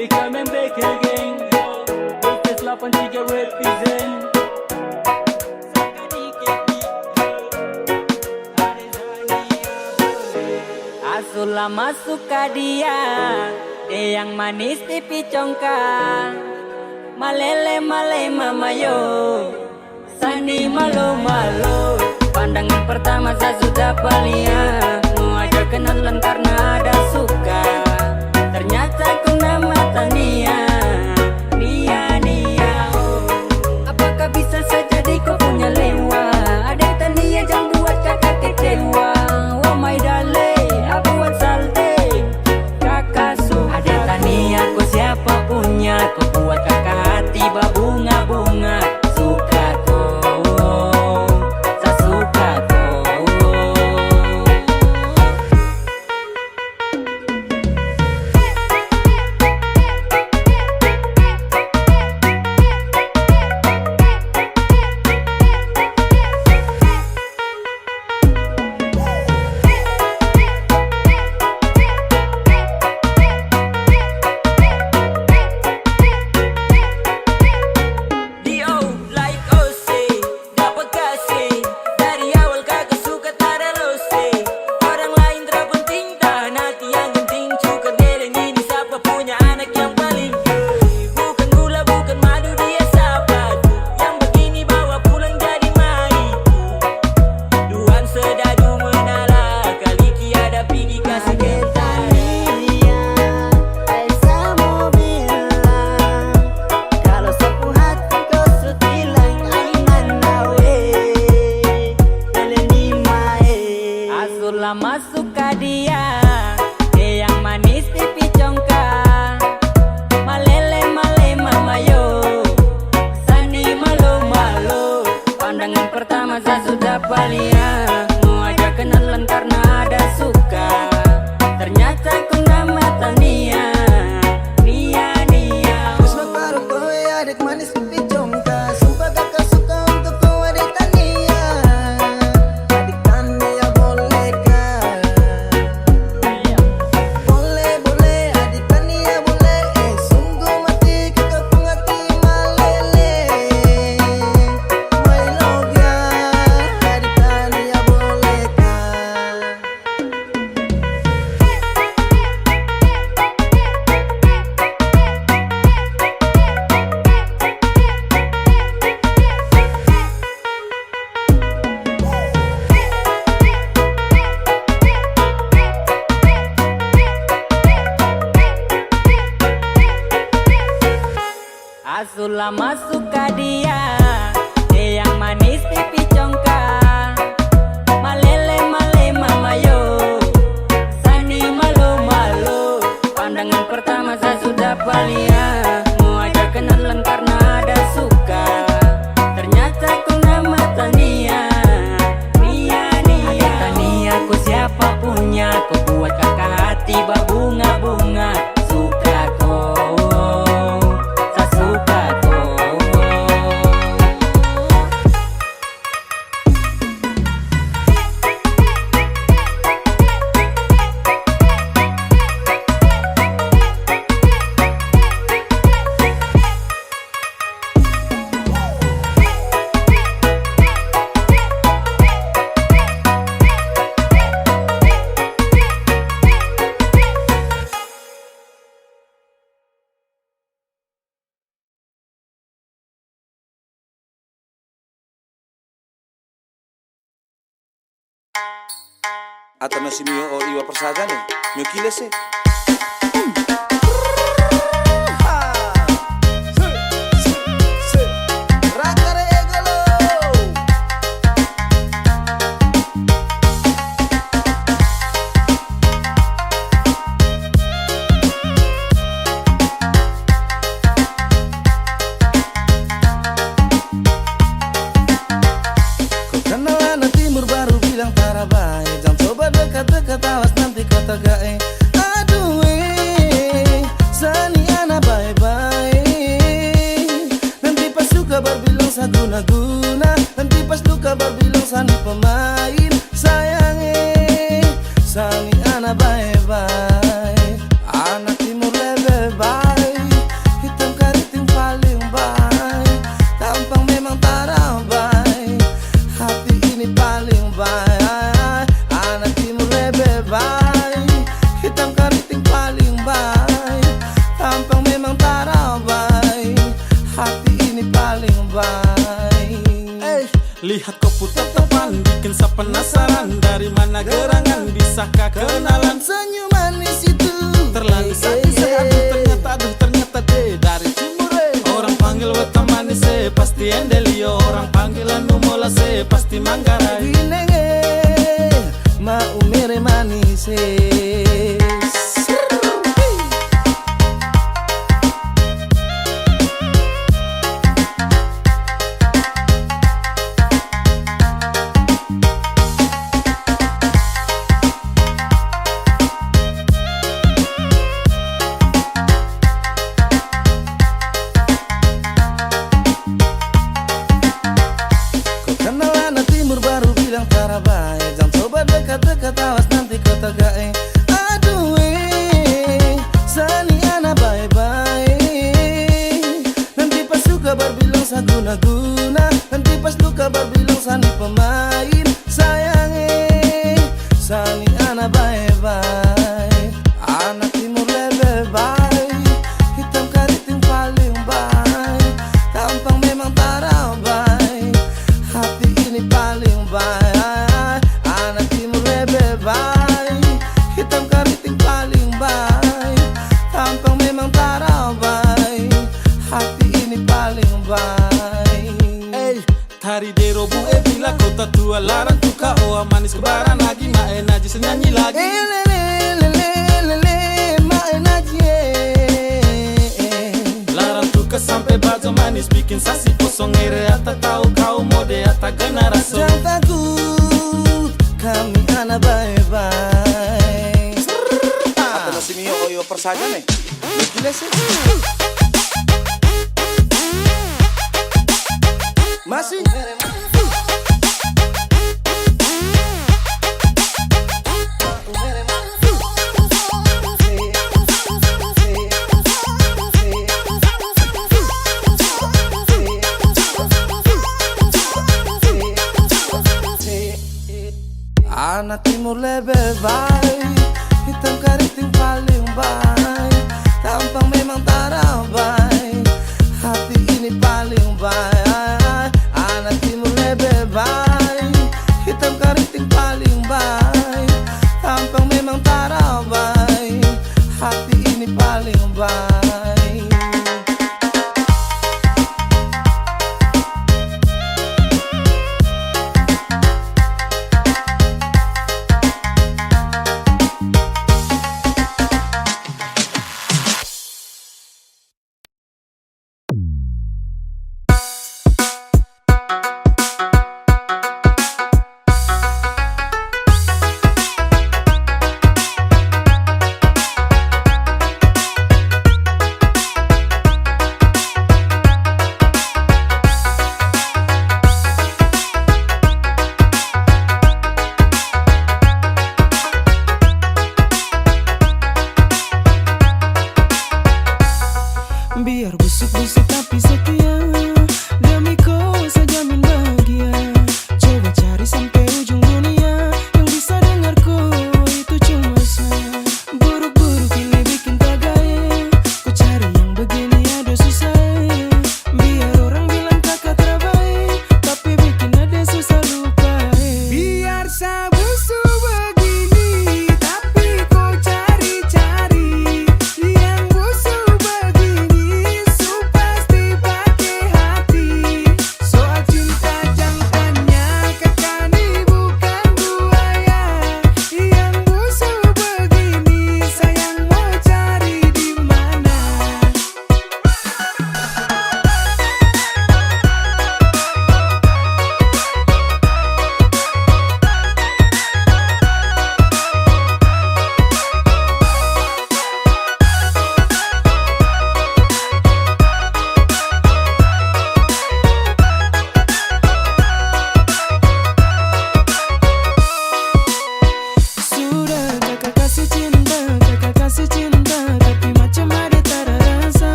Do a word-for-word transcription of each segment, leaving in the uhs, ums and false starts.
We coming back again, yo. This is delapan tiga represent. Asu la masuk ka dia, dia yang manis di picongka. Malele male mama yo. Sani malo-malo, pandangan pertama saya sudah palia. Mau ajak kenalan karena ada suka. Ternyata kena mata Nia, Nia, Nia, oh. Apakah bisa saya jadi kau punya lewa? Ada Tania, jangan buat kakak kecewa. Oh my darling, aku buat salting. Kakak suka. Ada Tania, kau siapa punya? Kau buat kakak hati babunga-bunga. Suka ko, sa suka ko. D O like O C, dapat kasih. Dari awal kakak suka tada lose. Orang lain tra penting, tahan hati yang penting. Cukup dereng ini siapa punya anak yang paling. Bukan gula, bukan madu, dia sahabat. Yang begini bawa pulang jadi maiku. Duan sedadu menala, kali kiada pigi kasih. Ada Tania, ai sa mo bilang, kalo sapu hati ko su tilang, ai manawe, tele ni mae. Asu la masuk ka dia, dia yang manis di picongka. Malele male mama yo, sani malo-malo. Pandangan pertama saya sudah palia. Mau ajak kenalan karena ada suka. Ternyata kena mata Nia, Nia, Nia. Terus lo parut boy, adik manis di picongka. Sumpah kakak suka untuk kau, adik Tania. Adik Tania boleh kah? Boleh, boleh, adik Tania boleh. Eh, sungguh mati kita pung hati malele. My love ya, adik Tania boleh kah? Asu la masuk ka dia, dia yang manis pipi congkak. Malele male mama yo, sani malo-malo. Pandangan pertama sa sudah palia, mau ajak kenalan karena ada suka. Ternyata ko nama Tania, Nia, Nia. Ada Tania, ko siapa punya, ko buat kaka hati babunga-bunga. Suka ko, sa suka ko. Atau nasi mio o iwa persada nih, mio kiles sih. Ko kenal anak timur baru bilang tara bae. Jang coba dekat-dekat, awas nanti ko tagae. Aduh eh, sani ana bae-bae. Nanti pas luka baru bilang sa guna-guna. Nanti pas luka baru bilang sani pemain. Sayang eh, sani ana bae-bae. Anak timur lebe bae. Penasaran dari mana gerangan, bisakah kenalan? Senyum manis itu terlalu sadis, eh, aduh, ternyata, aduh, ternyata dia dari timur, eh. Orang panggil Weta Manis, eh, pasti Endelio. Orang panggil Anu Molas, eh, pasti Manggarai. Winenge, mau mere manis, eh. Ko kenal anak timur baru bilang tara bae. Jang coba dekat-dekat, awas nanti ko tagae. Aduh eh, sani anak bae-bae. Nanti pas suka baru bilang sa guna-guna. Nanti pas luka baru bilang sani pemain. Sayang eh, sani anak bae-bae. Anak timur lebe bae, hitam kariting paling bae, tampang memang tara bae, hati ini paling bae. Anak timur lebe bae, hitam kariting paling bae, tampang memang tara bae, hati ini paling bae. Ei, tari dero bu e bila kota tua larang tuka oa manis kebaran lagi, ma e najis nyanyi lagi. Eh, lele, lele, lele, ma e najis, eh, eh. Larang tuka sampe bajo manis bikin sasi posong ere ata tau kau mode ata generaso. Jang takut, kami anak bae-bae. Apa nasi mio oyo persaja nih? Gila sih. Masih. Anak timur lebe bae, hitam kariting paling bae, tampang memang tara bae, hati ini paling bae. Anak timur lebe bae, hitam kariting paling bae, tampang memang tara bae, hati ini paling bae. Biar busuk-busuk tapi setia, demi ko sa jamin bahagia. Coba cari sampe ujung dunia, yang bisa dengar ko itu cuma sa. Buruk-buruk ini bikin tagae, ku cari yang begini aduh susah e. Biar orang bilang kaka tra bae, tapi bikin ade susah lupa e. Biar sa busuk begini, tapi ko cari-cari yang busuk begini, su pasti pake hati. Soal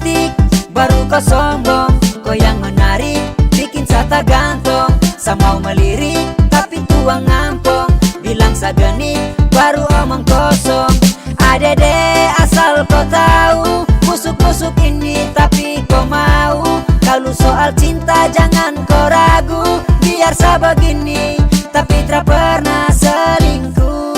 Tik, baru ko sombong, ko yang menarik, bikin sa tagantong, sa mau melirik, tapi tuang ampong, bilang sa genit, baru omong kosong. Adede, asal ko tahu, busuk-busuk ini tapi ko mau. Kalau soal cinta jangan ko ragu, biar sa begini, tapi tra pernah selingkuh.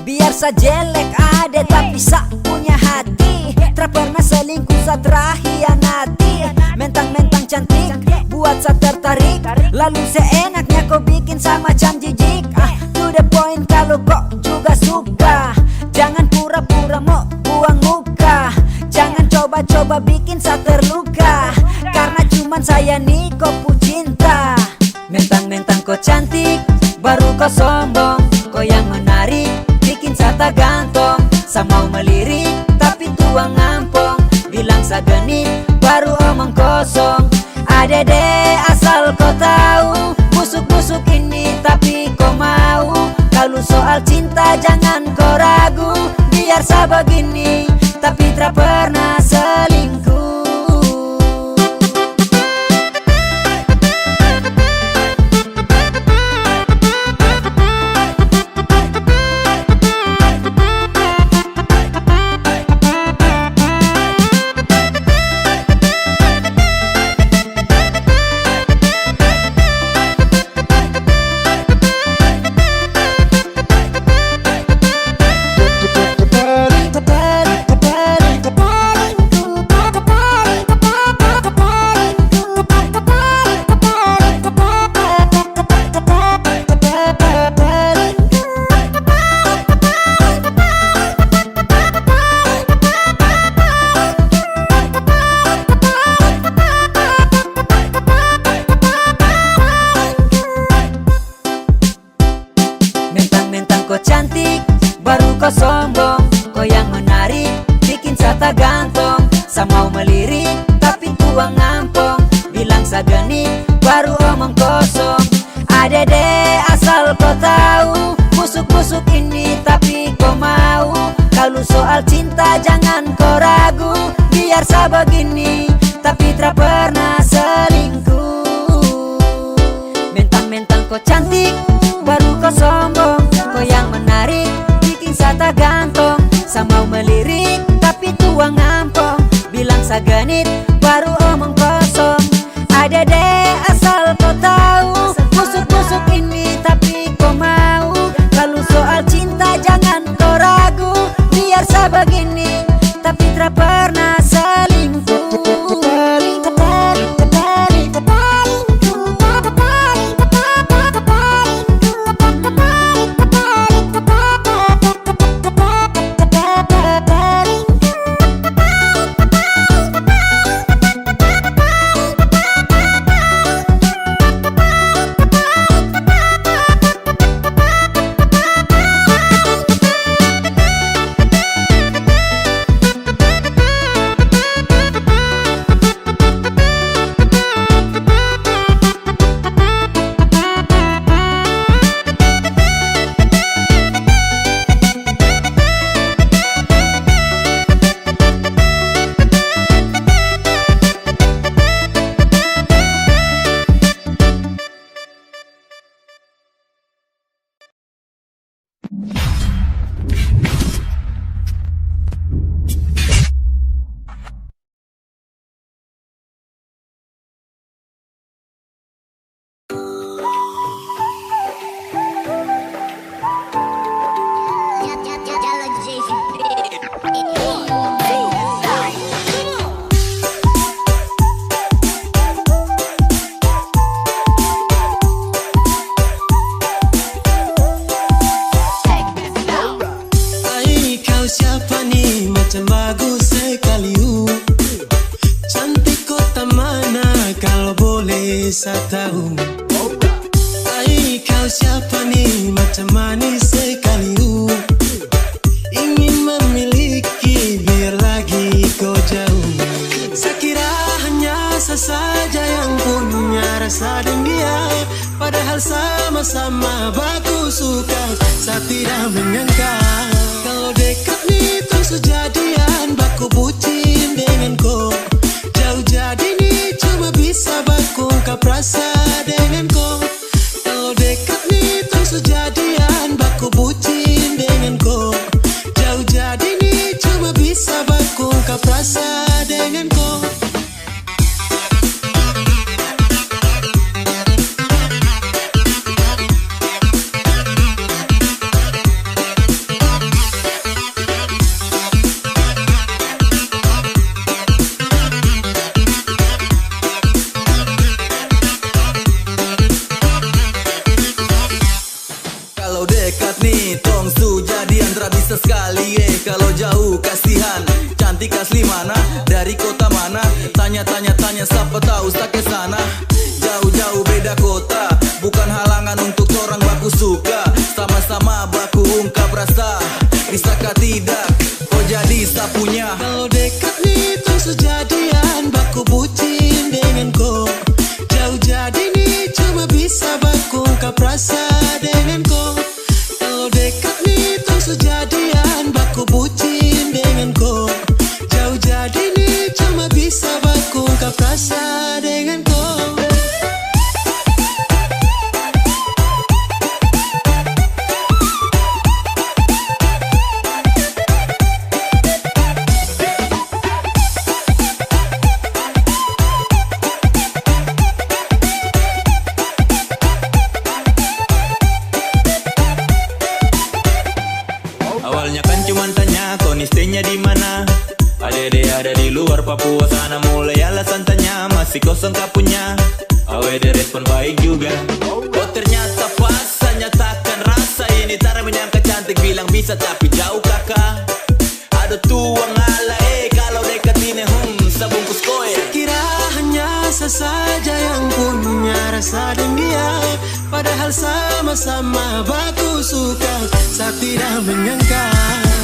Biar sa jelek ade, tapi sa punya hati. Tra pernah selingkuh, sa tra hianati. Mentang-mentang cantik, buat sa tertarik. Lalu seenaknya ko bikin sa macam jijik. Ah, to the point, kalau ko juga suka, jangan pura-pura mo buang muka. Jangan coba-coba bikin sa terluka, karena cuman saya ni ko pu cinta. Mentang-mentang ko cantik, baru ko sombong. Ko yang menarik, bikin sa tagantong. Sa mau melirik, tapi tuang ampong. Bilang sa genit, baru omong kosong. Adede, asal ko tahu, busuk-busuk ini tapi ko mau. Kalau soal cinta jangan ko ragu, biar sa begini, tapi tra pernah selingkuh. Mentang-mentang ko cantik, baru ko sombong. Ko yang menarik, bikin sa tagantong. Sa mau melirik, tapi tuang ampong. Bilang sa genit, baru omong kosong. Adede, asal ko tahu, busuk-busuk ini tapi ko mau. Kalau soal cinta jangan ko ragu, biar sa begini, tapi tra pernah selingkuh. Mentang-mentang ko cantik, baru ko sombong. Ko yang menarik, bikin sa tagantong. Sa mau melirik, tapi tuang ampong. Bilang sa genit, baru omong kosong. Adede, asal ko tahu, busuk-busuk ini tapi ko mau. Kalau soal cinta jangan ko ragu, biar sa begini, tapi tra pernah selingkuh. Ai, kau siapa ni? Macam bagus sekali, uh. Cantik kota mana? Kalau boleh Sa tahu. Ai, kau siapa ni, macam manis sekali, uh. Ingin memiliki, biar lagi kau jauh. Sa kira hanya sa saja yang punya rasa deng dia, padahal sama-sama baku suka. Sa tidak menyangka kalau dekat ni tong su jadian, baku bucin dengan ko. Jauh jadi ni cuma bisa baku ungkap rasa dengan ko. Kalau dekat ni tong su jadian, baku bucin dengan ko. Jauh jadi ni cuma bisa baku ungkap rasa dengan ko. Kalau dekat ni tong su jadian, tra bisa skali, eh. Kalau jauh kasihan, cantik asli mana, dari kota mana? Tanya, tanya, tanya, sapa tahu sa ke sana. Jauh-jauh beda kota, bukan halangan untuk torang baku suka. Sama-sama baku ungkap rasa, bisa ka tidak, ko jadi sa punya. Kalau dekat ni tong su jadian, baku bucin dengan ko. Jauh jadi ni cuma bisa baku ungkap rasa dengan ko. Kalau dekat ni tong su jadian, baku bucin dengan ko. Jauh jadi ni cuma bisa baku ungkap rasa dengan ko. Awalnya kan cuman tanya, "Ko ni stay-nya di mana?" "Adede ada di luar Papua sana." Mulai alasan tanya, "Masih kosong ka punya?" Awede respon baik juga. Oh, ternyata pas sa nyatakan rasa ini, tara menyangka cantik bilang bisa tapi jauh kaka. Aduh Tuang Allah, eh, kalau dekat ini, hmm, sa bungkus koe. Sa kira hanya sa saja yang punya rasa deng dia, padahal sama-sama baku suka. Sa tidak menyangka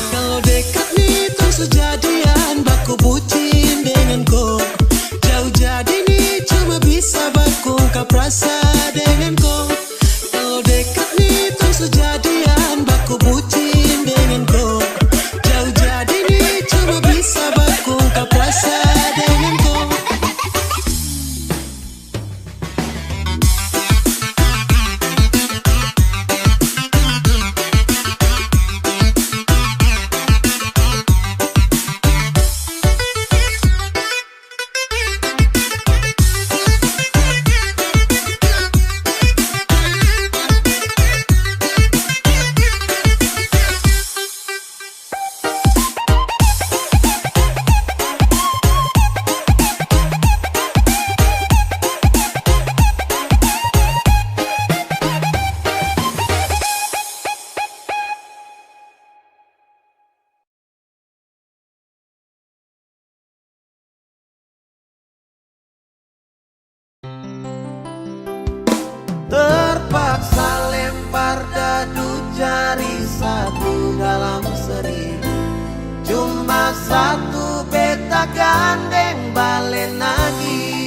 kalau dekat ni tong su jadian, baku bucin dengan ko. Jauh jadi ni cuma bisa baku ungkap rasa dengan ko. Kalau dekat ni tong su jadian, baku bucin dengan ko. Jauh jadi ni cuma bisa baku ungkap rasa dengan ko. Terpaksa lempar dadu cari satu dalam seribu. Cuma satu beta gandeng bale nagi.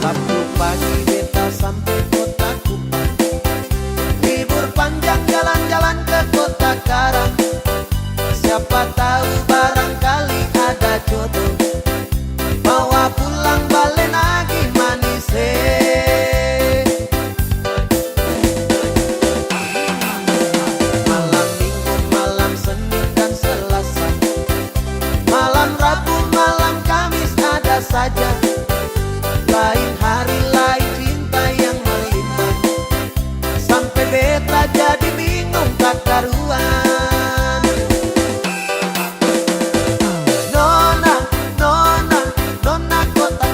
Sabtu pagi beta sampe Kota Kupang. Libur panjang jalan-jalan ke Kota Karang. Siapa tahu barangkali ada jodoh. Bawa pulang bale nagi manis, eh. Malam Minggu, malam Senin dan Selasa, malam Rabu, malam Kamis ada saja. Lain hari, lain cinta yang melimpah. Sampe beta jadi bingung tak karuan. Nona, nona, nona Kota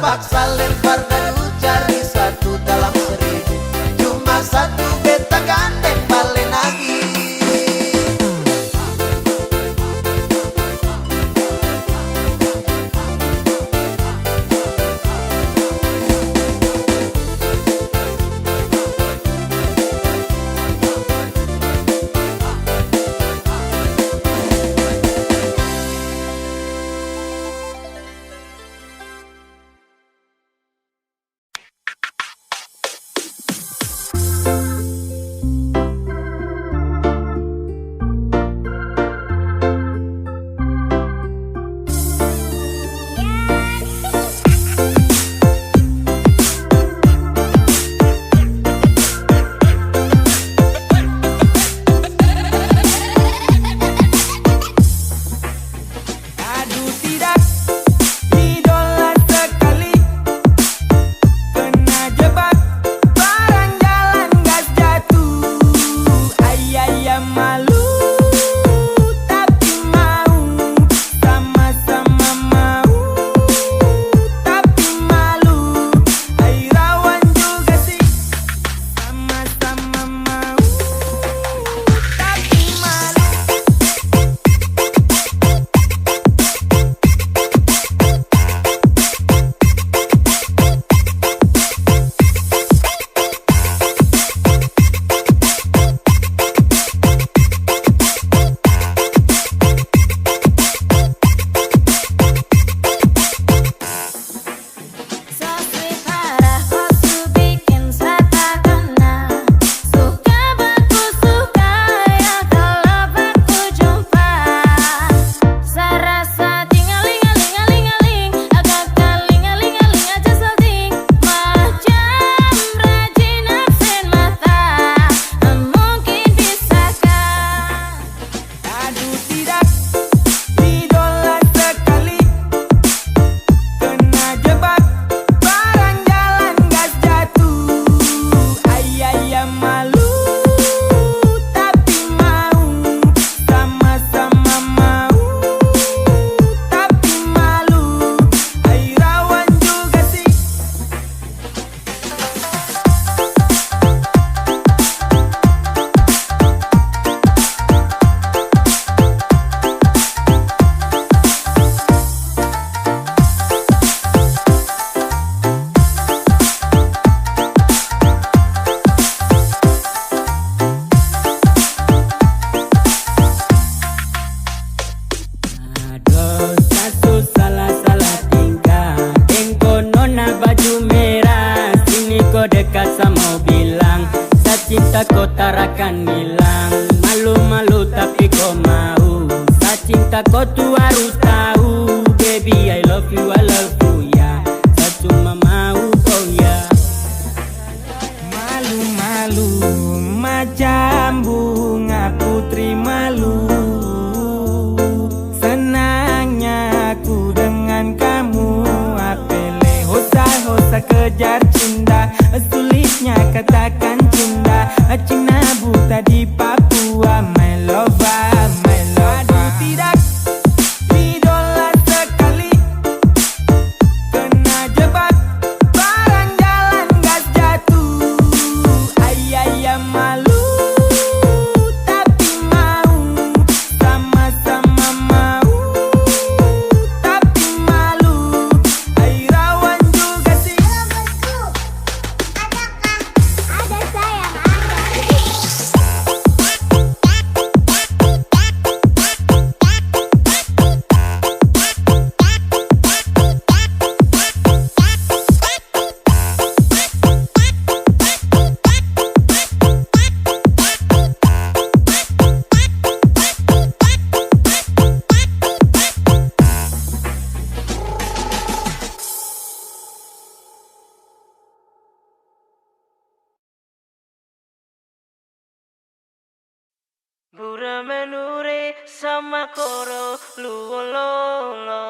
Paksa lempar dadu cari satu dalam seribu. Cuma satu beta gandeng bale nagi. Aduh, tidak, idola sekali. Kena jebak, barang jalan gas jatuh. Ayaya malu, tapi mau. Sama-sama mau, tapi malu. Ai rawan juga sih. Sama-sama mau, tapi malu. So sweet parah, ko su bikin sa takana. Suka baku suka ya, kalo baku jumpa. Sa rasa tingaling-aling-aling-aling, agak kaling-aling-aling aja salting. Macam rajin absen mata, mungkin bisa kah? Aduh, tidak, idola sekali. Kena jebak, barang jalan gas jatuh. Ayaya malu, tapi mau. Sama-sama mau, tapi malu. Ai rawan juga sih. Dosa su salah-salah tingkah, deng ko nona baju merah. Sini ko dekat, sa mau bilang, sa cinta ko tarakan hilang. Malu-malu tapi ko mau, sa cinta ko tu harus tahu. Baby, I love you, I love you, ya. Sa cuma mau ko, ya. Malu-malu, macam bunga putri malu. Senangnya aku dengan kamu, apele hosa-hosa kejar cinta. Sulitnya katakan cinta, Cina buta di Papua, my lover, my lover. Aduh, tidak, idola sekali. Kena jebak, barang jalan gas jatuh. Ayaya malu, tapi mau. Sama-sama mau, tapi malu. Ai rawan juga sih. Ada sayang, ada. Bura menure sama koro luololo.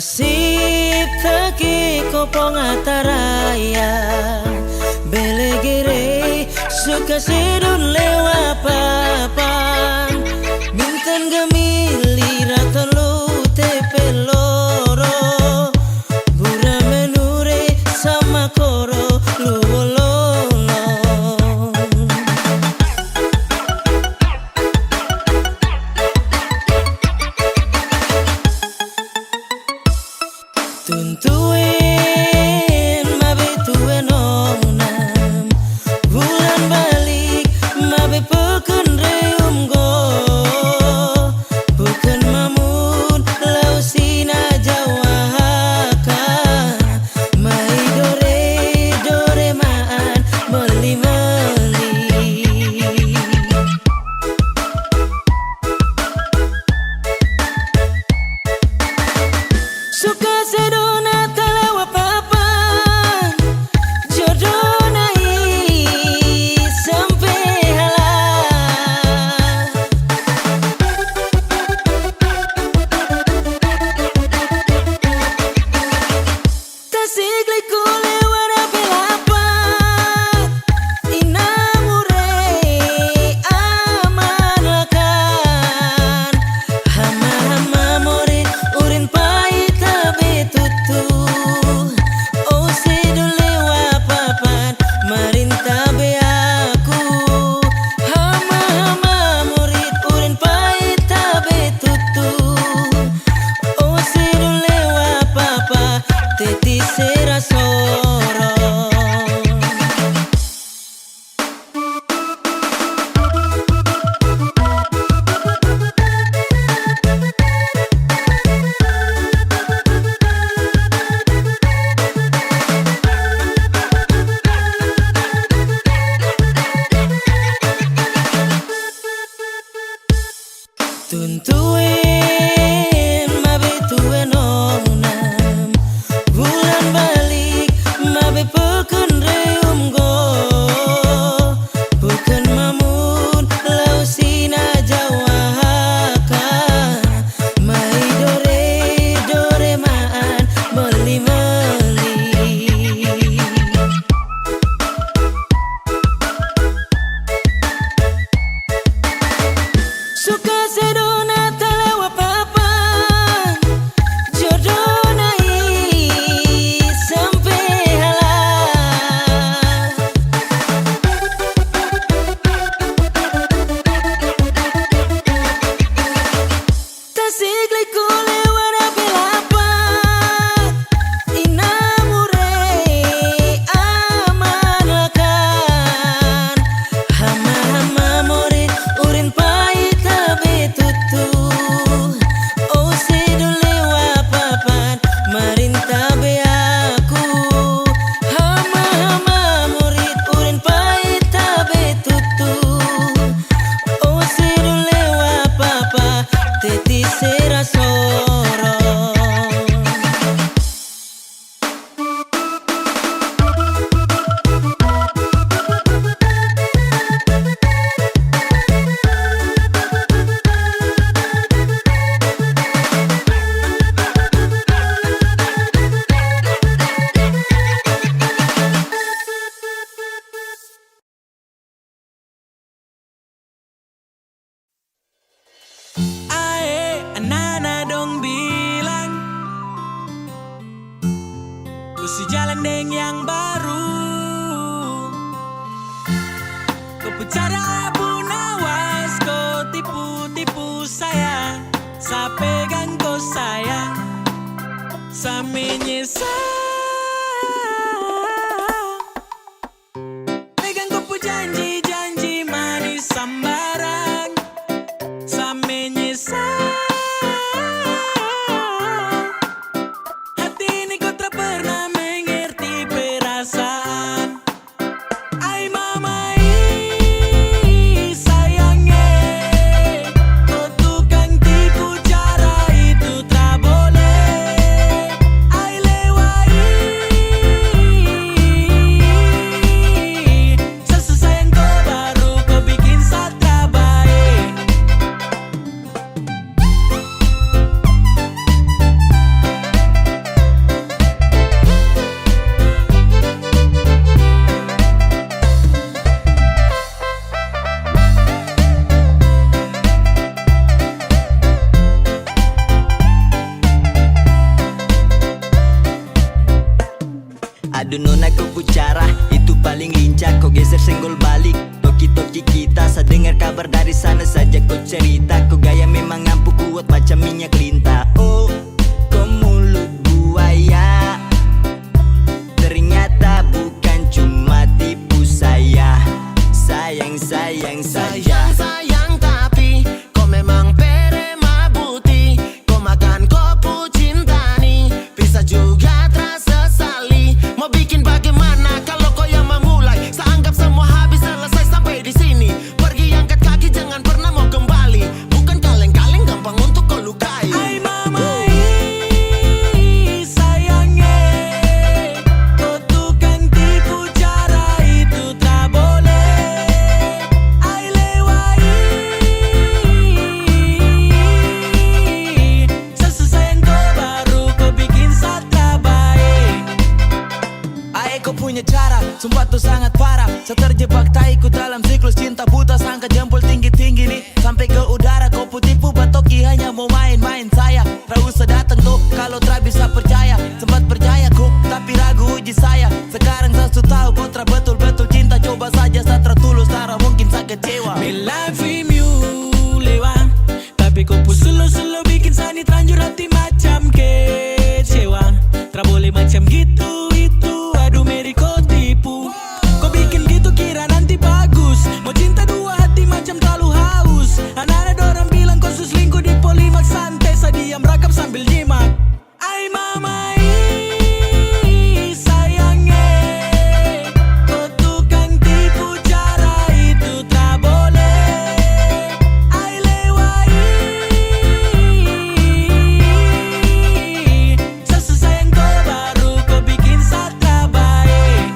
Sip taki kopong ataraya, bele gere suka sedon lewa papan, mintan gamili ratan lou tepe loro, bura menure sama koro luololo. Tuntuen mabe tuen onam, bulan balik mabe peken reum go, peken mamun lau sina jawahaka, mai dore dore maan meli meli. Suka sedona talawa papan, jodona i sampe hala. Tasik liku lewat api lapan, inamure aman lakan. Hama hama morit urin pai tabe tutu. O sedu lewa papan marinta be aku. Hama hama morit urin pai tabe tutu. O sedu lewa papa, teti sera soro. Tuntuen mabe tuen onam, bulan balik mabe peken reum go, peken mamun lau sina jawahaka, mai dore dore maan meli meli. Suka sedona talawa papan, jodona i sampe hala. Tasik liku lewat api lapan, inamure aman lakan. Hama hama morit urin pai tabe tutu. O sedu lewa papan marinta be aku. Hama hama morit urin pai tabe tutu. O sedu lewa papa, teti sera soro. Ae, anana dong bilang, ko su jalan deng yang baru. Ko pu cara buna was, ko tipu-tipu saya, sa pegang ko sayang, sa menyesal. Pegang ko pu janji-janji manis sambarang, sa menyesal. Hati ini ko tra pernah mengerti perasaan. Ai mama i, sayang e, ko tukang tipu cara itu tra boleh. Ai lewa i, Aduh nona, ko pu cara itu paling lincah. Ko geser senggol balik, toki-toki kita. Sa dengar kabar dari sana saja ko cerita. Ko gaya memang ampuh, kuat macam minyak lintah. Oh, ko mulut buaya. Ternyata bukan cuma tipu saya. Sayang, sayang saja. Sayang, sayang, tapi ko memang pere mabuti. Ko makan ko pu cinta ni, bisa juga tra sesali. Mau bikin bagaimana kalau ko yang memulai? Sa anggap semua habis selesai sampai di sini. Pergi angkat kaki, jangan pernah mau kembali. Bukan kaleng-kaleng, gampang untuk ko lukai. Ai mama i, sayang e, ko tukang tipu, cara itu tra boleh. Ai lewa i, sa su sayang ko baru ko bikin sa tra bae. Ae, ko punya cara, sumpah tu sangat parah. Sa terjebak, tai, ku dalam siklus cinta buta. Sa angkat jempol tinggi-tinggi ni sampe ke udara. Ko pu tipu batoki hanya mau main-main saya. Tra usah datang tu kalo tra bisa percaya. Sempat percaya ko, tapi ragu uji saya. Sekarang sa su tau ko tra betul-betul cinta. Coba saja sa tra tulus, tara mungkin sa kecewa. Me love him you lewa. Tapi ko pu sulu-sulu bikin sa ni terlanjur hati macam kecewa. Tra boleh macam gitu, itu, aduh, meri ko tipu. Ko bikin gitu kira nanti bagus. Mau cinta dua hati macam terlalu haus. Anak-anak dorang bilang ko su selingkuh di Polimak, santai sa diam rakap sambil nyimak. Ai mama i, sayang e, ko tukang tipu, cara itu tra boleh. Ai lewa i, sa su sayang ko baru ko bikin sa tra bae.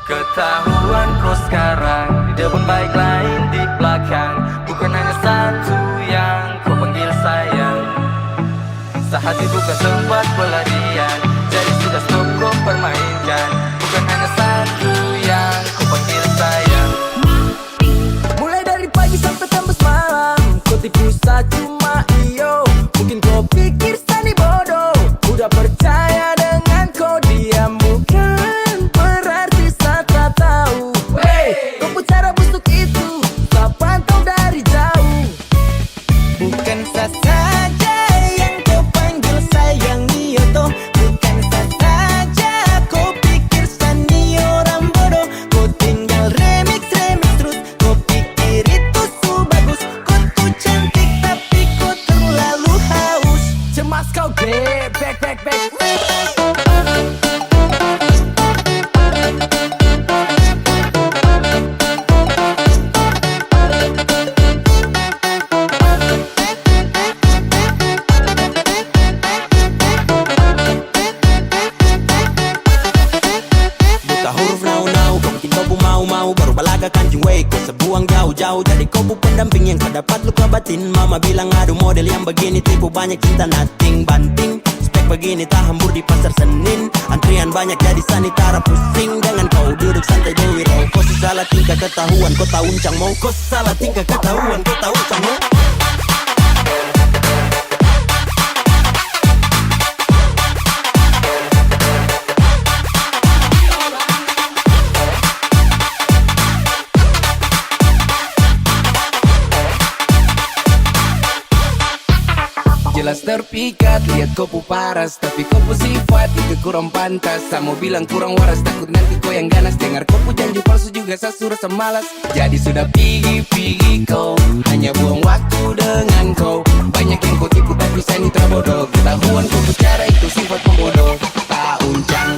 Ketahuan ko sekarang, di depan baik lain di belakang. Bukan hanya satu yang ko panggil sayang. Sehati bukan tempat pelarian, jadi sudah stop ko permainkan. Bukan hanya satu yang ko panggil sayang. Mulai dari pagi sampai tembus malam, ko tipu sa cuma iyo. Mungkin ko pikir sa ni bodoh, udah percaya dengan ko diam, bukan berarti sa tak tahu. Wey, ko pu cara busuk itu sa pantau dari jauh. Bukan sa saja yang ko panggil sayang, iyo toh. Bukan sa saja ko pikir sa ni orang bodoh. Ko tinggal remix, remix terus. Ko pikir itu su bagus. Ko tu cantik tapi ko terlalu haus. Cemas kau, Dre. Back, back, back. Buta huruf nau-nau, ko bikin ko pu mau-mau, baru balaga kancing, wey, ko sa buang jauh-jauh. Jadi ko pu pendamping yang sa dapat luka batin. Mama bilang, aduh, model yang begini tipu, banyak cinta, nothing banting. Spek begini tahambur di pasar Senin. Antrian banyak jadi sa ni tara pusing. Jangan kau duduk santai, Dewi Rau. Ko su salah tingkah, ketahuan ko ta uncang mo. Ko su salah tingkah, ketahuan ko ta uncang mo. Jelas terpikat, lihat ko pu paras, tapi ko pu sifat itu kurang pantas. Sa mau bilang kurang waras, takut nanti ko yang ganas. Dengar ko pu janji palsu juga, sa su rasa malas. Jadi sudah pigi-pigi ko, hanya buang waktu dengan ko. Banyak yang ko tipu, tapi sa ni tra bodoh. Ketahuan ko pu cara itu sifat pembodoh. Ta uncang.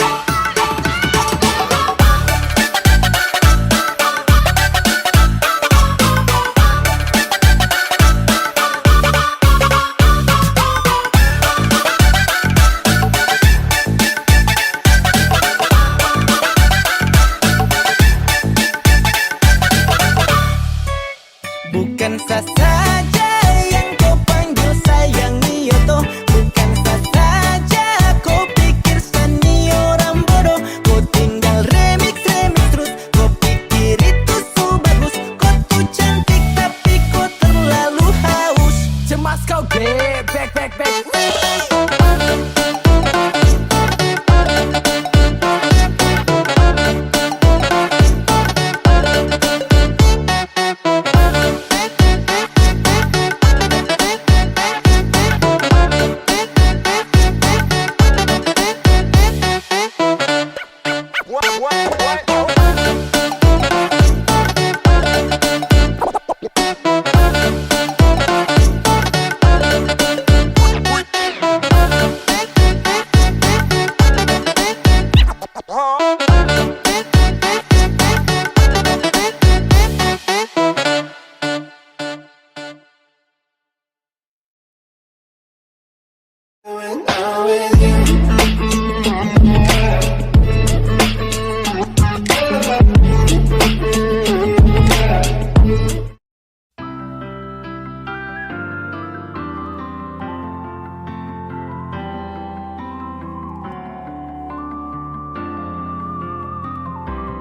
Sa saja yang kau panggil sayang, iyo toh. Bukan sa saja kau pikir sa ni orang bodoh. Kau tinggal remix, remix terus. Kau pikir itu so bagus. Kau tu cantik tapi kau terlalu haus. Cemas kau, back, back, back, back.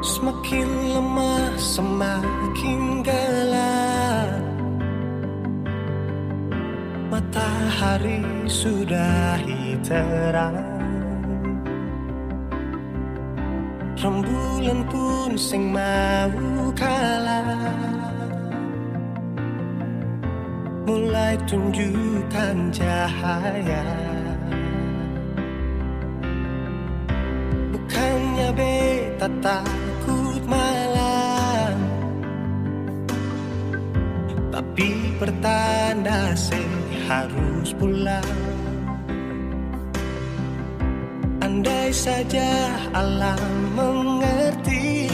Semakin lemah, semakin gelap. Matahari sudahi terang. Rembulan pun seng mau kalah. Mulai tunjukkan cahaya. Bukannya beta takut malam, tapi pertanda se harus pulang. Andai saja alam mengerti,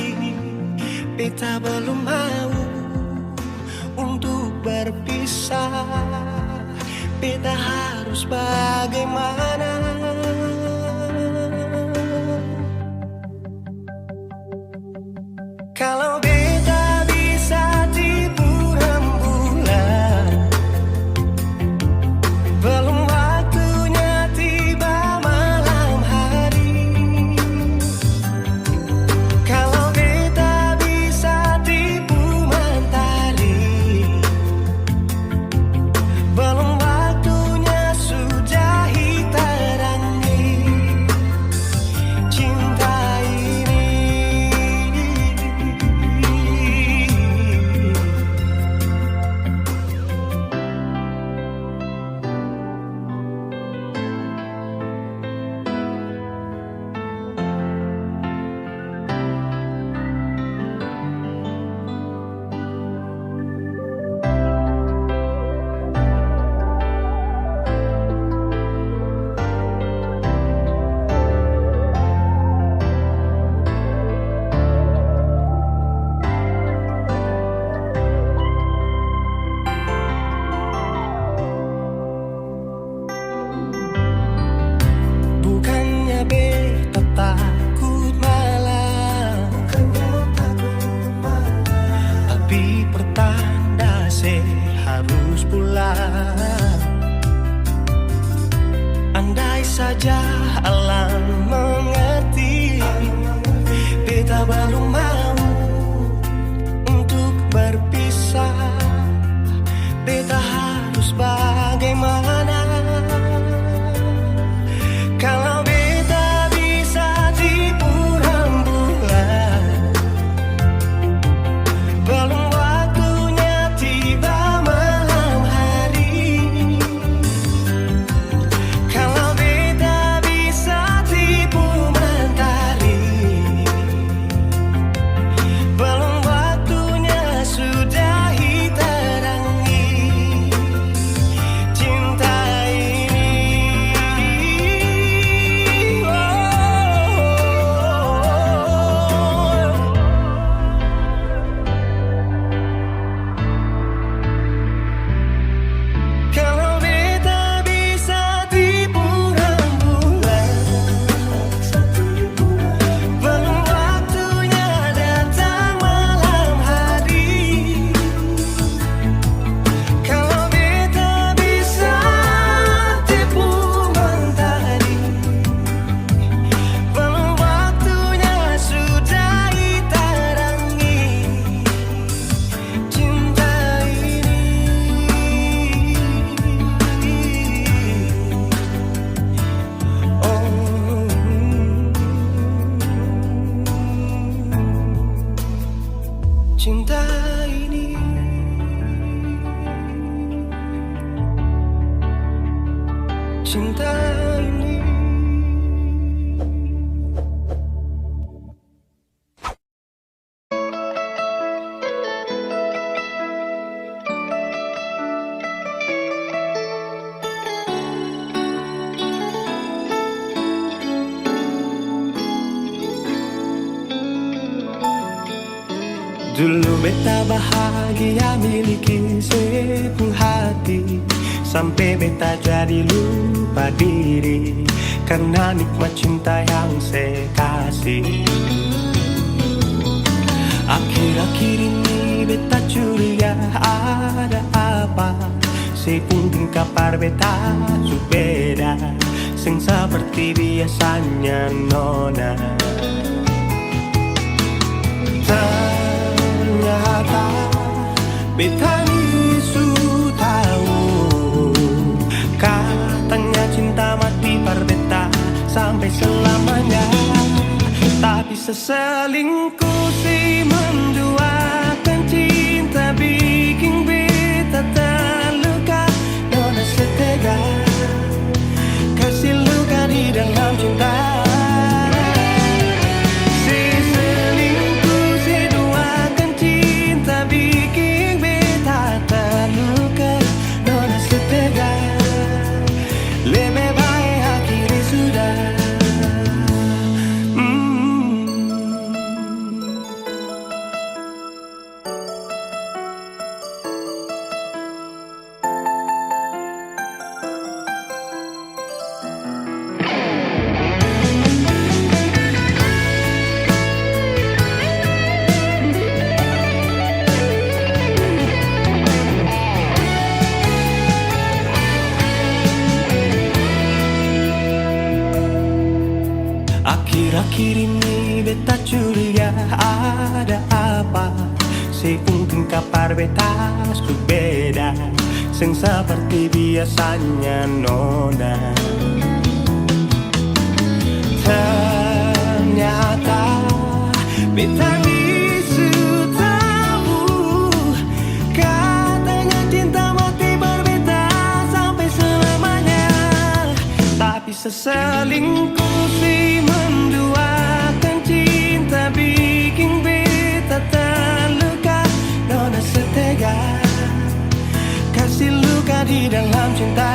beta belum mau untuk berpisah. Beta harus bagaimana? Kalau beta bisa tipu rembulan, belum waktunya tiba malam hari. Kalau beta bisa tipu mentari, belum waktunya sudahi terangi cinta ini. Cinta ini, cinta ini. Dulu beta bahagia miliki sepuluh hati, sampe beta jadi lupa diri karena nikmat cinta yang se kasih. Akhir-akhir ini beta curiga ada apa, se pung tingkah par beta su beda, seng seperti biasanya nona. Ternyata beta ni su tau, katanya cinta mati par beta sampai selamanya. Tapi seselingkuh si menduakan cinta bikin beta terluka. Nona setega kasih luka di dalam cinta. Si selingkuh, si duakan cinta bikin beta terluka. Nona setega, lebih baik akhiri sudah. Mm. Akhir-akhir ini beta curiga ada apa. Si pung tingkah par beta su beda, seng seperti biasanya nona. Ternyata beta ni su tau, katanya cinta mati par beta sampai selamanya. Tapi seselingkuh si menduakan cinta bikin beta terluka. Nona setega kasih luka di dalam cinta.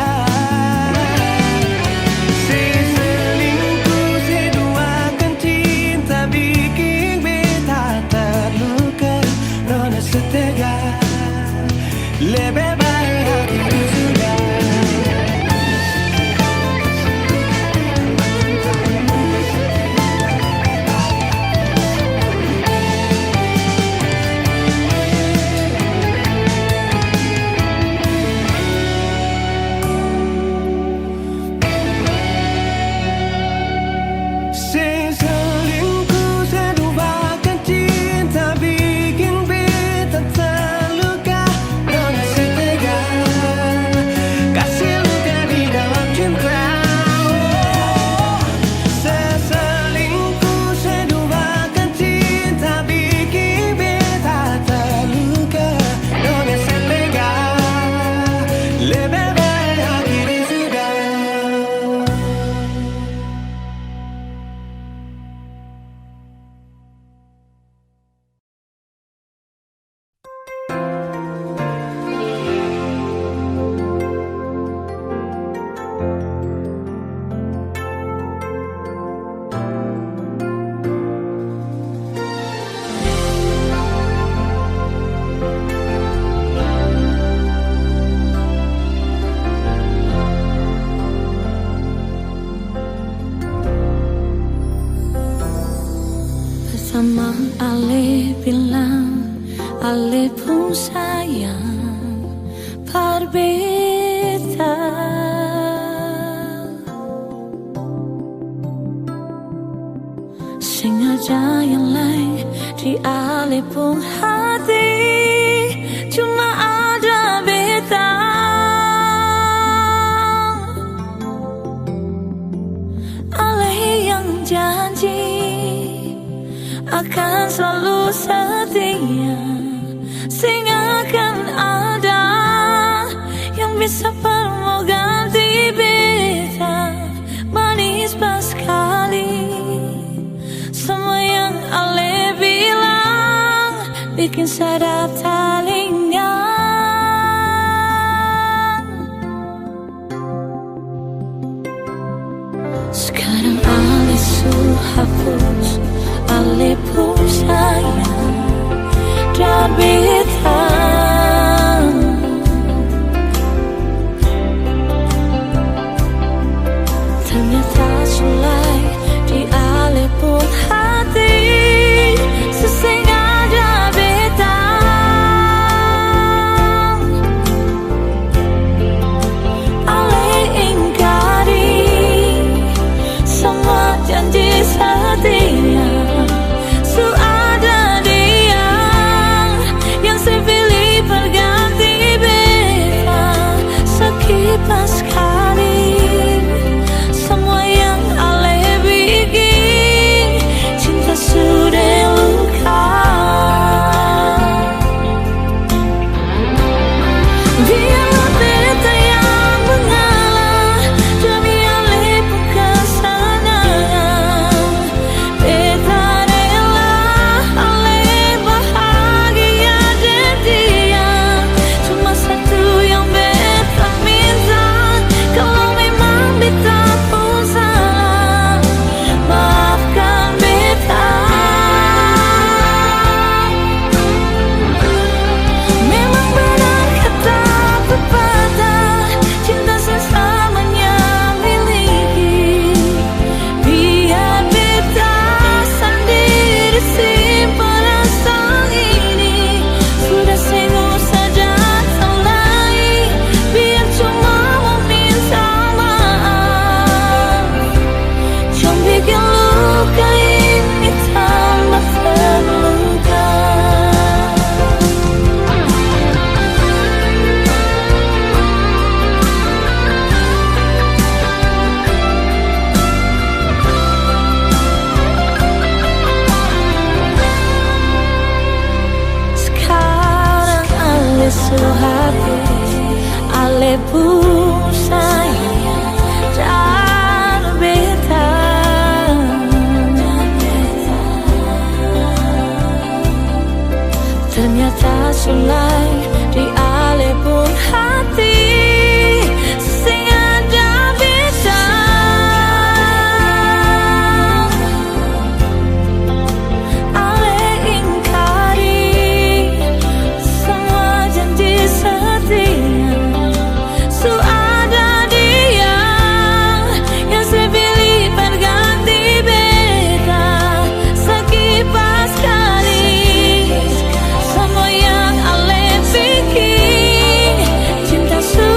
Si selingkuh, si duakan cinta bikin beta terluka. Nona setega, lebih baik akhiri sudah. Sing selingkuh, sing duakan cinta bikin beta terluka. Nona setega kasih luka di dalam cinta. Seselingkuh, seduakan cinta bikin beta terluka. Nona setega, lebih baik akhiri sudah. Sama ale bilang, ale pun sayang par beta. Sengaja yang lain di ale pun hati, cuma ada beta. Ale yang janji, ak Kan selalu setia, sehingga akan ada yang bisa pernah ganti beta. Manis pas sekali, semua yang ale bilang bikin sadar talinga. Sekarang ale su hapus ale pung sayang dari beta. Ternyata sulai di ale pung hati, sesengaja beta. Ale ingkari semua janji setia su ada dia yang se pilih berganti beta. Sekipas kali semua yang ale bikin cinta sudah luka. Biarlah beta yang mengalah demi ale pung kesenangan. Beta rela ale bahagia deng dia. Cuma satu yang beta minta, kalau memang beta pun salah, maafkan beta. Memang benar kata pepatah, cinta sesamanya miliki. Biar beta sendiri simpan rasa ini. Sudah seng usah datang lai, biar cuma mau minta maaf. Jang bikin luka ini tambah terluka. Sekarang ale su hapus ale pung sayang dari beta. Ternyata sulai di ale pung hati, sehingga ada beta. Ale ingkari semua janji setia su ada dia yang se pilih berganti beta. Sekipas kali semua yang ale bikin cinta su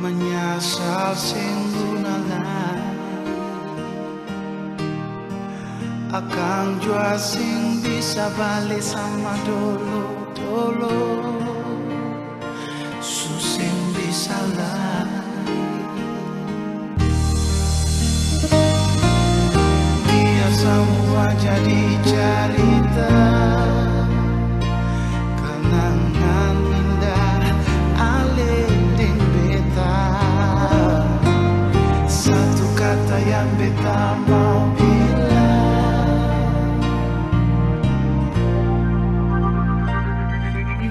Menyesal seng guna lai. Akang jua seng bisa bale sama dolo-dolo. Su seng bisa lai. Biar samua jadi carita, kenangan indah ale deng beta. Satu kata yang beta mau bilang,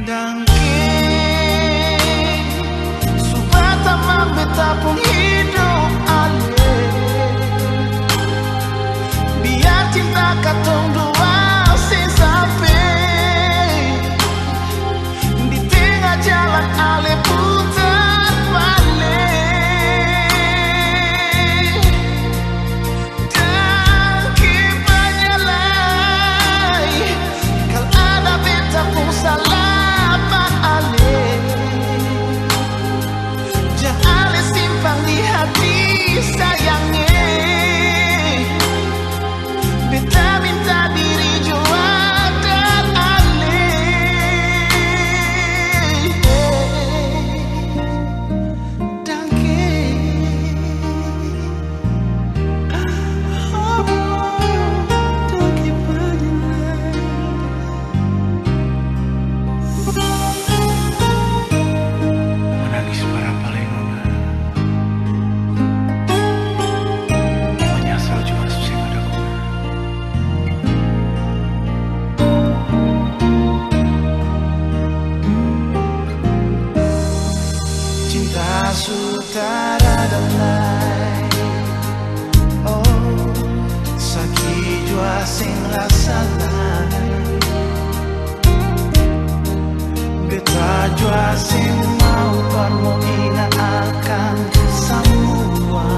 dangke, su batamang beta pung hidup ale. Biar cinta katong dua seng sampe di tengah jalan ale putar bale. Dangke banya lai, kal ada beta pung salah pa ale. Jang ale simpang di hati sayang e. Beta minta diri jua dan ale. Dangke. Oh, dangke banya lai. Manangis barapa lai nona, manyasal jua su seng ada guna. Cinta su tarada lai. Oh, sakit jua seng rasa lai. Beta jua seng mau par mo ingat akan samua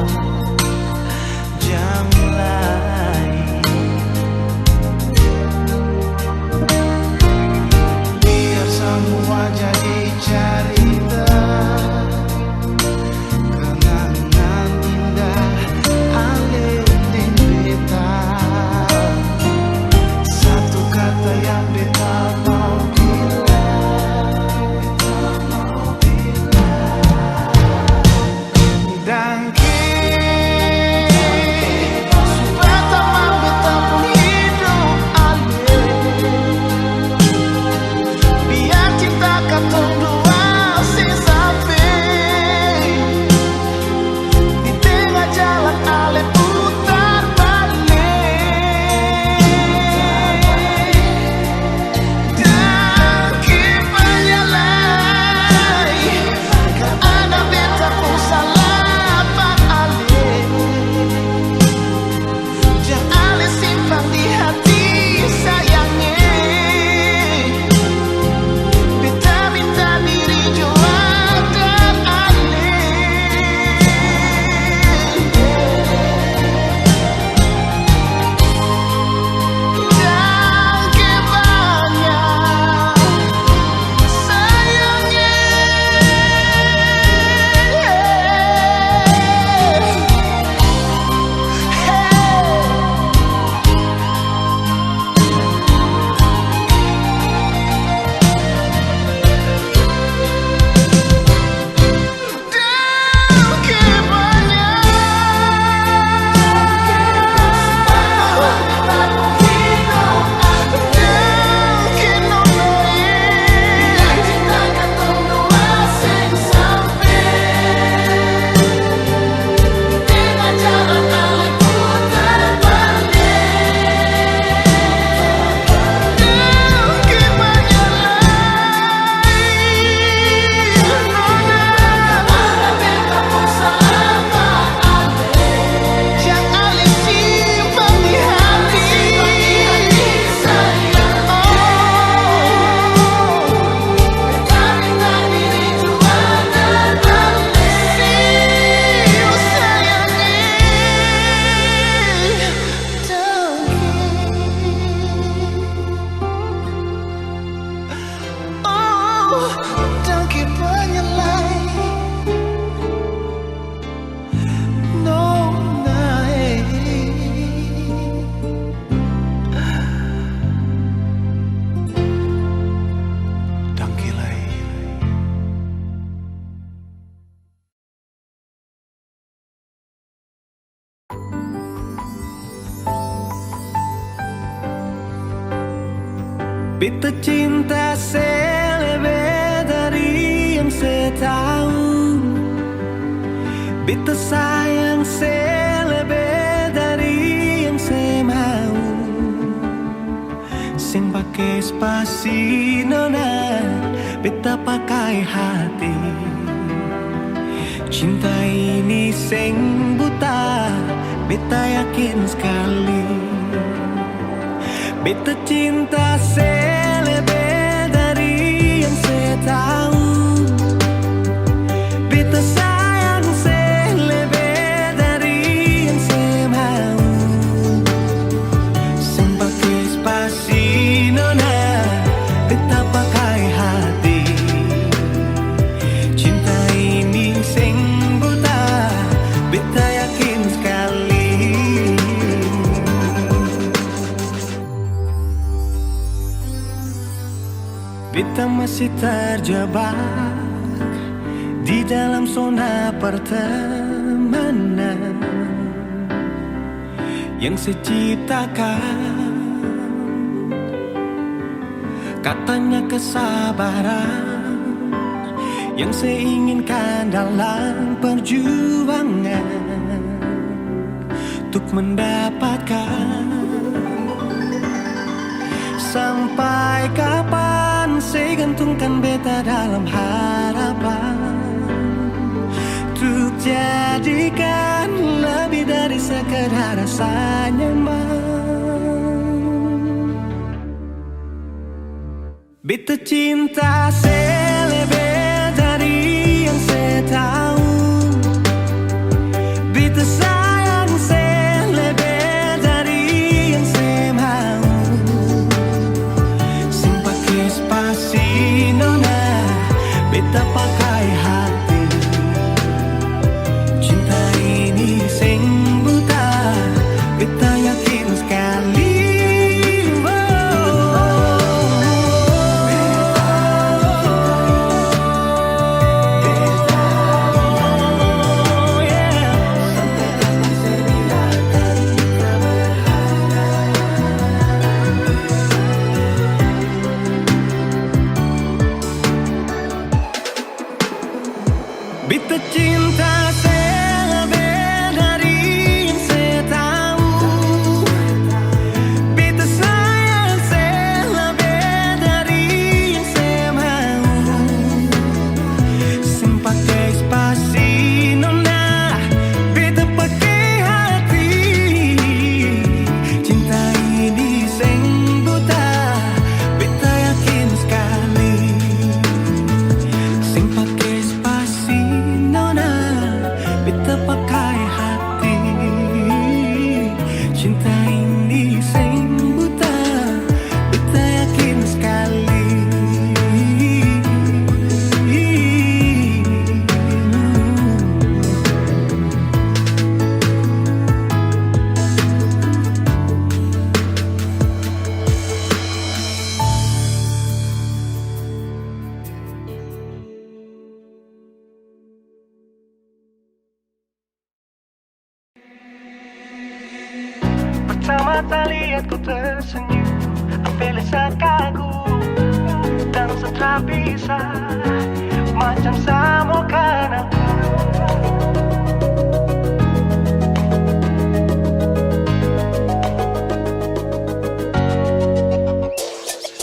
jam lai. Biar samua jadi carita, kenangan indah ale deng beta. Satu kata yang beta mau bilang, beta mau bilang. Beta cinta se lebe dari yang se tau. Beta sayang se lebe dari yang se mau. Seng pake spasi nona, beta pakai hati. Cinta ini seng buta, beta yakin skali. Beta cinta se lebe dari yang se tau. Beta sayang se lebe dari yang se mau. Seng pake spasi nona, beta pakai hati. Cinta ini seng buta, beta yakin skali. Beta masih terjebak di dalam zona pertemanan yang se ciptakan. Katanya kesabaran yang se inginkan dalam perjuangan untuk mendapatkan. Sampai kapan se gantungkan beta dalam harapan untuk jadikan lebih dari sekedar rasa nyaman. Beta cinta se lebe dari yang se tau. Beta sayang se lebe dari yang se mau. Seng pake spasi nona, beta pakai hati. Cinta ini seng buta, beta yakin skali. Beta cinta se lebe dari yang se tau. Beta sayang se lebe dari yang se mau. Seng pake spasi nona, beta pake hati. Cinta ini seng buta, beta yakin skali. Seng pake spasi nona, beta pakai hati. Cinta ini seng buta, beta yakin skali. Pertama ta lihat ko tersenyum, ampe lesa kagum dan sa tra bisa, macam sa mo kanal.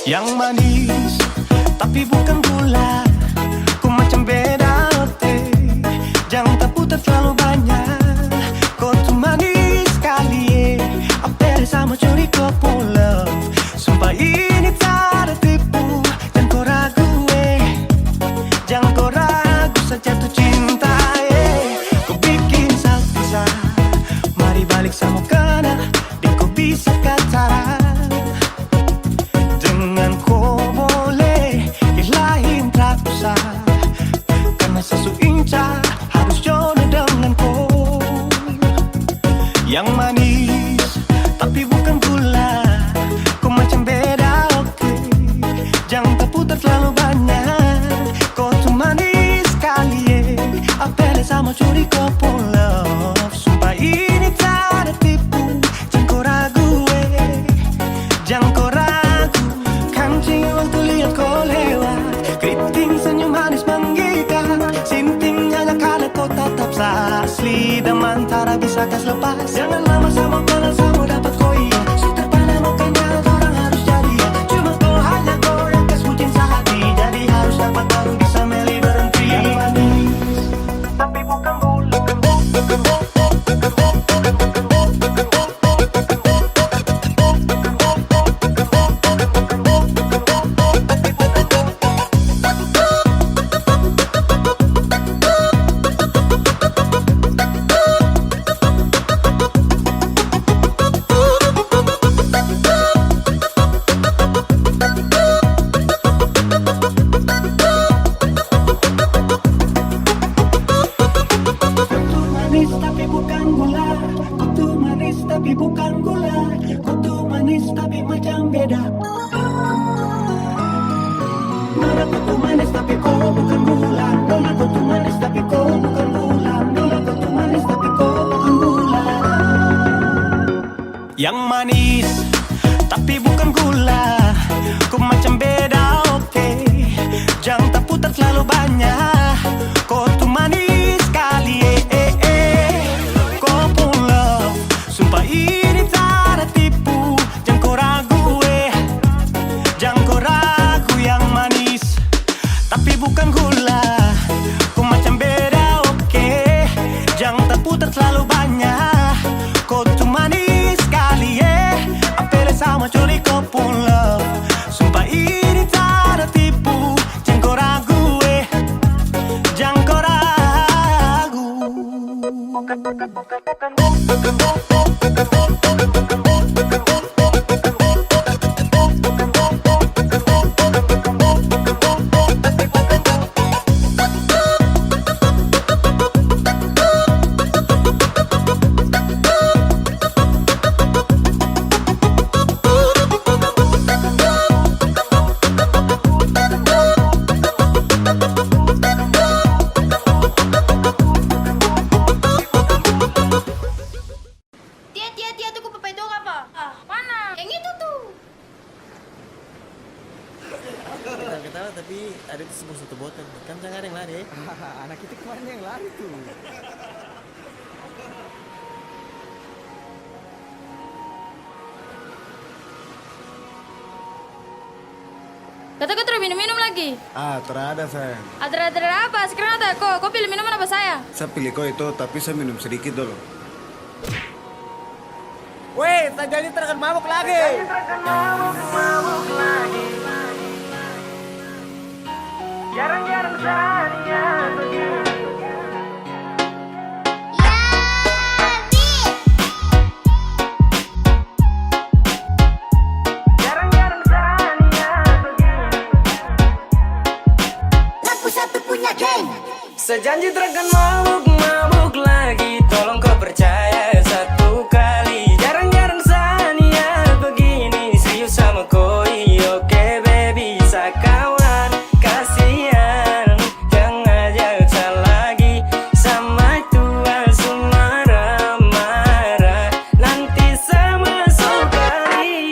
Yang manis, tapi bukan gula. Ko macam beda roti, jang ta putar terlalu banyak. Ko tu manis skali, eh. Ampe lesa mo curi ko pulang. Sumpah ini tra ada tipu, jang ko ragu, eh. Jang ko ragu, sa jatuh cinta, eh. Ko bikin sa pisah, mari balik sa mo kanal, deng ko bisa ka tra. Dengan ko boleh, yang lain tra usah. Karena sa su incar, harus jodoh dengan ko. Yang manis, tapi bukan gula. Ko macam beda, oke. Jang ta putar terlalu banyak. Ko tu manis skali, eh. Ampe lesa mo curi ko pulang. Sumpah ini tra ada tipu. Jang ko ragu, eh. Jang ko ragu, kan cinta Asli deman, tara bisa kas lepas. Jangan lama sama, kalau sama dapat koi. Su terpana makanya dorang harus jadi. Cuma kau hanya kau yang kas bucin sehati. Jadi harus dapat baru bisa meli berhenti. Yang manis, tapi bukan gula. Kutu manis tapi bukan gula. Kutu manis tapi bukan gula. Kutu manis tapi macam beda. Nona kutu manis tapi kau bukan gula. Nona kutu manis tapi kau bukan gula. Nona kutu manis tapi kau bukan gula. Yang manis, tapi bukan gula. Ko macam beda, oke. Jang taputar terlalu banyak. Ko tu manis skali, eh, eh, eh. Ko pung love, sumpah ini tara tipu. Jang ko ragu, eh. Jang ko ragu, yang manis, tapi bukan gula. Ko macam beda, oke. Jang taputar terlalu banyak. Ko tu manis skali, eh. Apele sama coli ko pung love. Sumpah ini tara tipu. Jang ko ragu, eh. Jang ko ragu. Tia, tia, tia, tunggu, papai dong apa? Ah, mana? Yang itu tuh. Ketawa-ketawa, tapi ada itu sebuah satu botol. Kam jangan ada yang lari, eh. Anak itu kemarin yang lari tuh. Kata kau tra minum-minum lagi? Ah, tra ada, sayang. Adra-adra apa? Sekarang ada ko, ko pilih minuman apa saya? Saya pilih ko itu, tapi saya minum sedikit dulu. Weh, saya janji tra akan mabuk lagi. Jarang-jarang saya begini. Sejanji trakan mabuk-mabuk lagi. Tolong kau percaya satu kali. Jarang-jarang sania begini. Serius sama koi, oke baby, sakawan. Kasihan, jangan ajak sa lagi. Sama tua su marah-marah. Nanti sama sokari.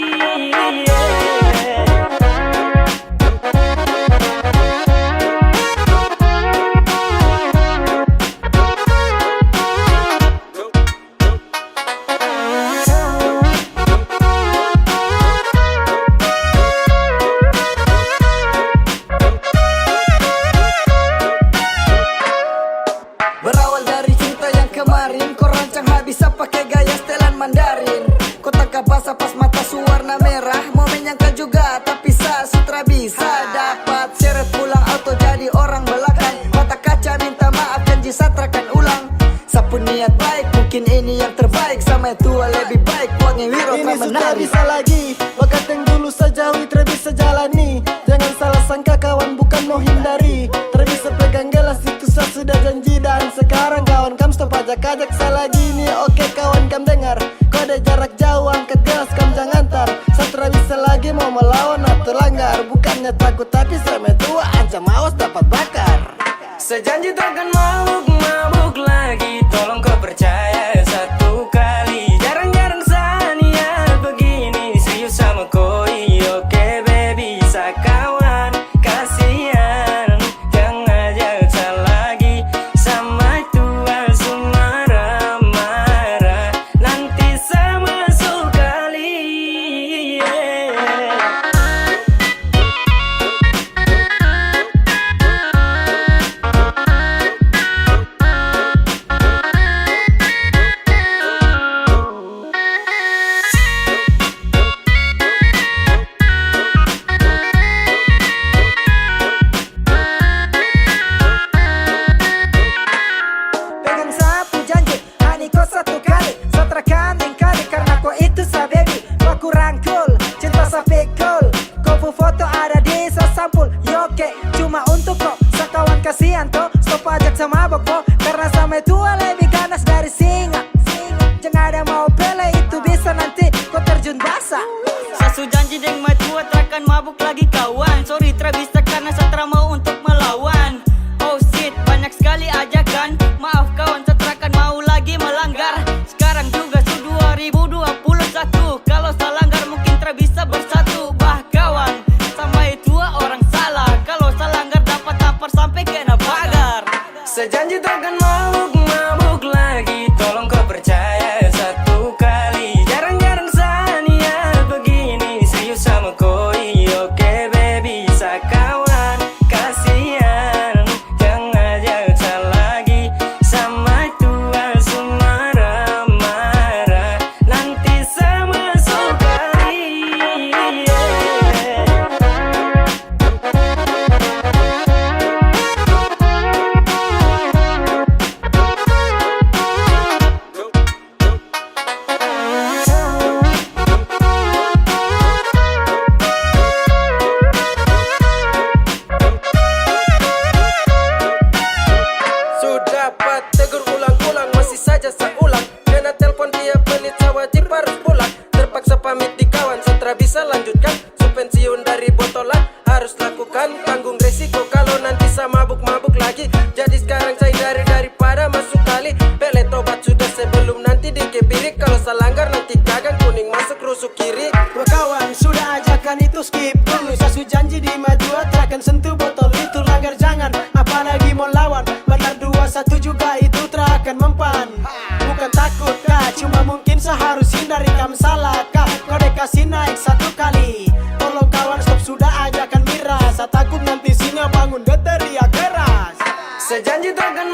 Berawal dari cerita yang kemarin, ko rancang habis sa pake gaya setelan Mandarin. Ko tangkap basah pas mata su warna merah, mau menyangka juga tapi sa su tra bisa. Dapat seret pulang auto jadi orang belakang. Mata kaca minta maaf, janji sa trakan ulang. Sa pun niat baik, mungkin ini yang terbaik. Sama yang tua lebih baik, buat ngewiro tra menarik. Bisa lagi, bakat yang dulu sa jauhi tra bisa jalani. Jangan salah sangka kawan, bukan mau hindari. Tra bisa pegang gelas, itu sa sudah janji. Dan sekarang kawan, kam stop ajak-ajak sa lagi ni. Oke kawan, kam dengar, kode jarak jauh, angkat gelas, kam jangan tar. Sa tra bisa lagi mau melawan atau langgar. Bukannya takut, tapi sa metua, ancam awas dapat bakar. Sa janji trakan mabuk-mabuk lagi. Tolong kau percaya satu kali. Jarang-jarang sania begini. Serius sama koi, oke baby, sakawan. Kasihan, jangan ajak sa lagi. Sama tua Tua lebih ganas dari singa. Jangan ada mau pele itu bisa nanti kau terjun basah. Sa su janji deng mai tua trakan mabuk lagi kawan. Sorry tra bisa karena sa tra mau untuk melawan. Oh shit, banyak sekali ajakan. Maaf kawan, sa trakan mau lagi melanggar. Sekarang juga su dua ribu dua puluh satu. Kalau sa langgar mungkin tra bisa bersatu. Bah kawan, sampai tua orang salah. Kalau sa langgar dapat tampar sampai kena pagar. Sa janji takkan mabuk-mabuk lagi. Tolong kau percaya satu kali. Jarang-jarang sa niat begini. Serius sama koi, oke baby, sa kawan. Kasihan, jangan ajak sa lagi. Sama tua su marah-marah. Nanti sa masuk kali. Su dapat tegur ulang-ulang, masih saja sa ulang. Kena telpon dia pelit, sa wajib harus pulang. Terpaksa pamit di kawan, sa tra bisa lanjutkan. Su pensiun dari botolan, harus lakukan, tanggung resiko kalau nanti sa mabuk-mabuk lagi. Jadi sekarang sa hindari daripada masuk kali. Pele tobat sudah sebelum nanti dikebiri. Kalau sa langgar nanti gagang, kuning masuk rusuk kiri. Wah kawan, sudah ajakan itu skip dulu. Sa su janji di mai tua, tra akan sentuh botol itu. Langgar jangan, apalagi mau lawan. Benar dua satu juga itu tra akan mempan. Bukan takut kah, cuma mungkin sa harus hindari. Kam salah kah, kau de kasih naik satu kali. Tolong kawan stop sudah ajakan miras. Sa takut nanti singa bangun de teriak keras. Sa janji takkan